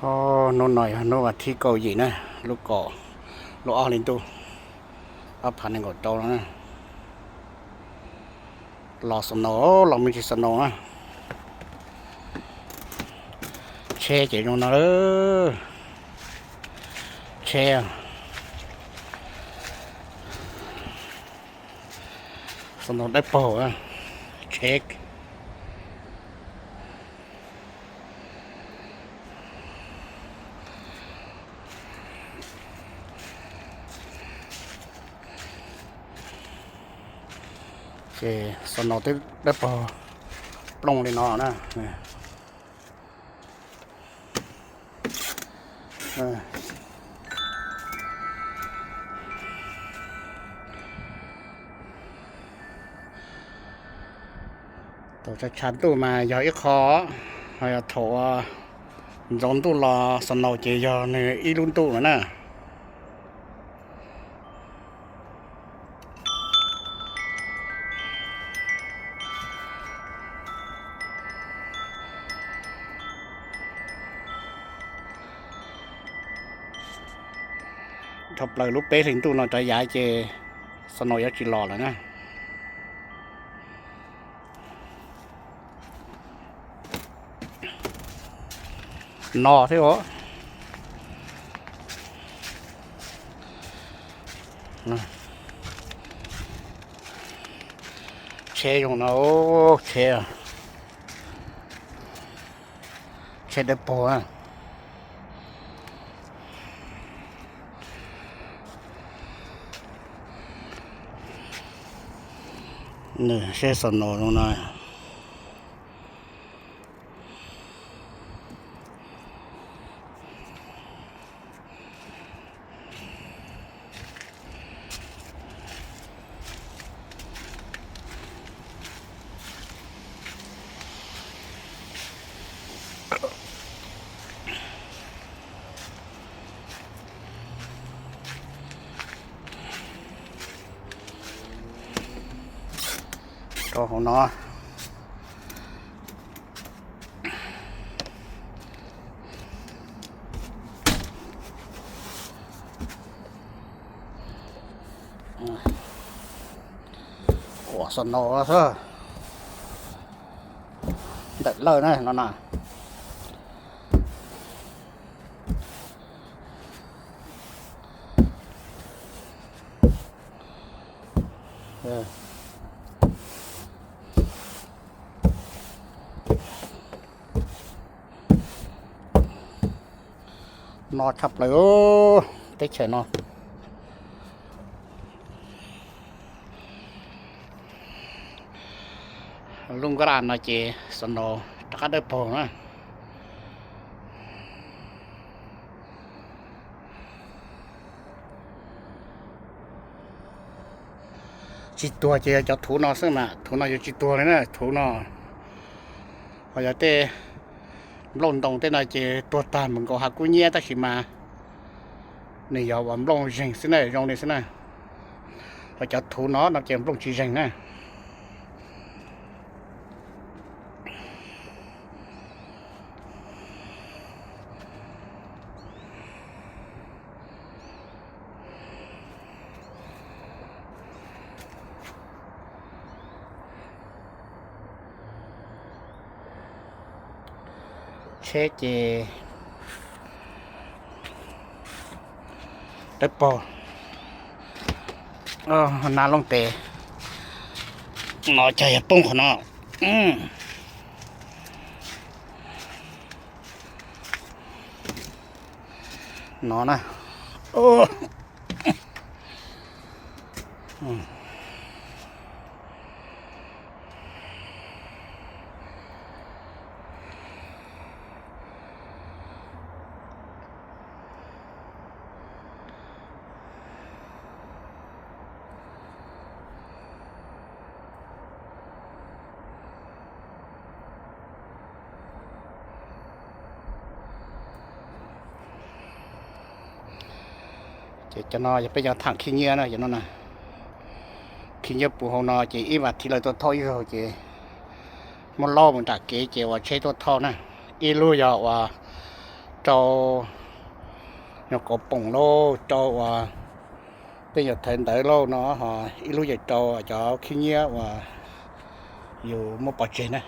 Os, hnub no yog hnub vas thib kaum yim na, lub kaum, lub ob hli ntuj, ob phav nees nkaum rau no na. Los snow, los me ntsis snow na. Tsheb ces zoo no lawm. Tsheb, snow dawb paug, tsheb. Ces snow twb dawb paug plooj li no na. Thaum tshav ntuj mas yog ib qho, ho yog thaum ntxoov ntuj los snow ces yog nws ib lub ntuj lawm na. Dhau plaws lub peb hlis ntuj no rov yav ces snow yuav tsis los lawm na. No thiab os. Tsheb zoo no, tsheb, tsheb dawb paug. Nws seb snow zoo no. Rau hauv no. Ua snow xwb. Ntawm lawj na no na. No tshaj plaws teb chaws no. Lub nkuaj laj no ces snow rov qab dawb paug na. Tsis tuag ces yog cov thuv no xwb mas, thuv no yuav tsis tuag li na, thuv no. Ho yog tej nplooj ntoo tej no ces tuag tag mus nkaus hav kub nyiab tab sis mas nws yog uas nplooj zeeg xwb na, zoo li xwb na. Ho cov thuv no no ces nplooj tsis zeeg na. Tsheb ces dawb paug. Nab looj tes no cas yog poob qhov no. No na. Ces cov no yog peb cov tham khib nyiab na, cov no na. Khib nyiab puv hauv no ces ib vas thiv lawv tuaj thauj ib zaug ces muab laub mus nram kev ces ua tsheb tuaj thauj na. Ib lub yog ua Rau nyuag kauv poom lauj, rau uas tej nyuag thaiv ntawv lauj no, ho ib lub yeej rau cov khib nyiab uas yus muab pov tseg na.